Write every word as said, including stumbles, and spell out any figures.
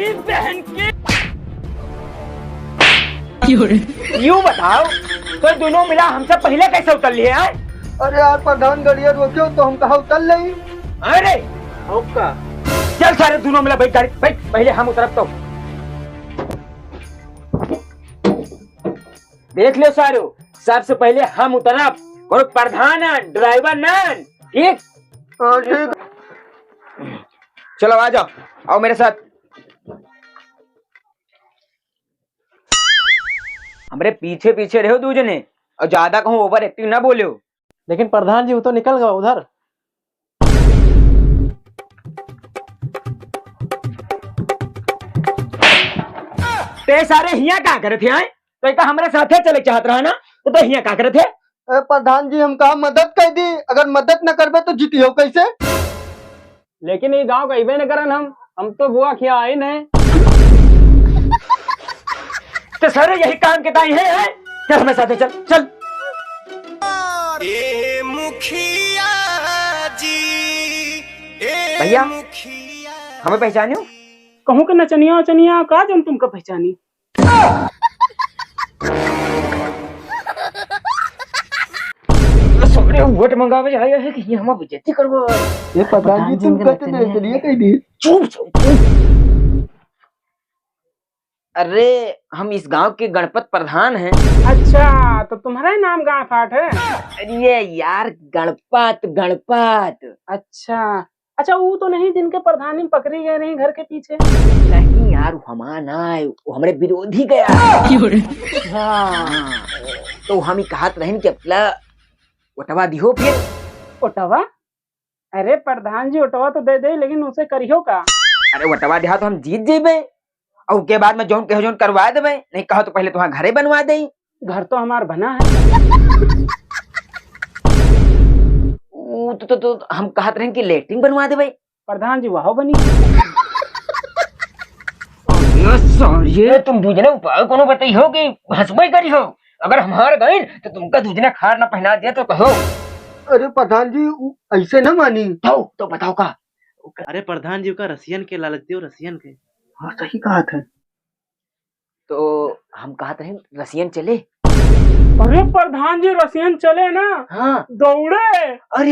बहन की। यूं बताओ, तो दोनों मिला हमसे पहले कैसे उतर लिए हैं? अरे यार प्रधान, गड़िया रोक्यो तो हम कहा उतर लेई। अरे ओका। चल सारे दोनों मिला बैठ गाड़ी, बैठ, पहले हम उतरब तो। देख लो सारो, सबसे पहले हम उतरब, कोनो प्रधान है, ड्राइवर ना, ठीक? हाँ, ठीक। चलो आ जाओ, आओ मेरे साथ। हमरे पीछे पीछे रहो दू जने, और ज्यादा कहूँ ओवर एक्टिंग ना बोलो। लेकिन प्रधान जी, वो तो निकल गवा उधर। ते सारे हियाँ का करत हैं? तो का हमरे साथे चले चाहत रहा ना, तो, तो हियाँ का करत है? ए, प्रधान जी, हम कहा मदद कर दी, अगर मदद न करबे तो जीतियो कैसे? लेकिन ये गांव का अइबे न करन हम, हम तो बुआ खिया आइन है। तो सारे यही काम के ताई है, है? चल हमें साथे चल, चल। ए मुखिया जी, ए भैया, मुखिया हमें पहचानियो? कहूँ के नचनिया उचनिया का जन तुमका पहचानी? सारे वोट मंगावे आया है कि ये हमार बेइज्जती करवा। ये प्रधान जी, तुम कहते नहीं, चलिए कहीं नहीं। चुप, चुप, चुप। अरे, हम इस गांव के गणपत प्रधान हैं। अच्छा, तो तुम्हारा ही नाम गांव फाट है? अरे यार, गणपत, गणपत। अच्छा, अच्छा, वो तो नहीं जिनके प्रधानी में पकड़ी गए रही घर के पीछे? नहीं यार, वो हमार ना है, वो हमरे विरोधी गया। हाँ। हाँ, तो हम ही कहत रहन कि अपना वोटवा दिहो फिर। वोटवा? अरे प्रधान जी, वोटवा तो दे दे, लेकिन उसे करियो का? अरे वोटवा दिहा तो हम जीत जेबे, और के बाद में जौन कहो जौन करवा देबे, नहीं कहो तो पहले तुम्हारा घरे बनवा दे। घर तो हमार बना है। ऊ तो, तो, तो हम कहत रहन कि लेटरिन बनवा देबे। प्रधान जी, वहो बनी। अरे सर, ये तुम दूजने उपाय कोनो बताई हो कि हंसबे करी हो? अगर हम हार गइन तो तुमका दूजने खार ना पहना दिया तो कहो। अरे प्रधान जी, उ ऐसे ना मानी। तो, तो बताओ का? अरे प्रधान जी, का रसियन के लालच दियो, रसियन के। हाँ, सही कहा था। तो हम कहत रहे, रसियन चले। अरे प्रधान जी, रसियन चले ना? हाँ। दौड़े। अरे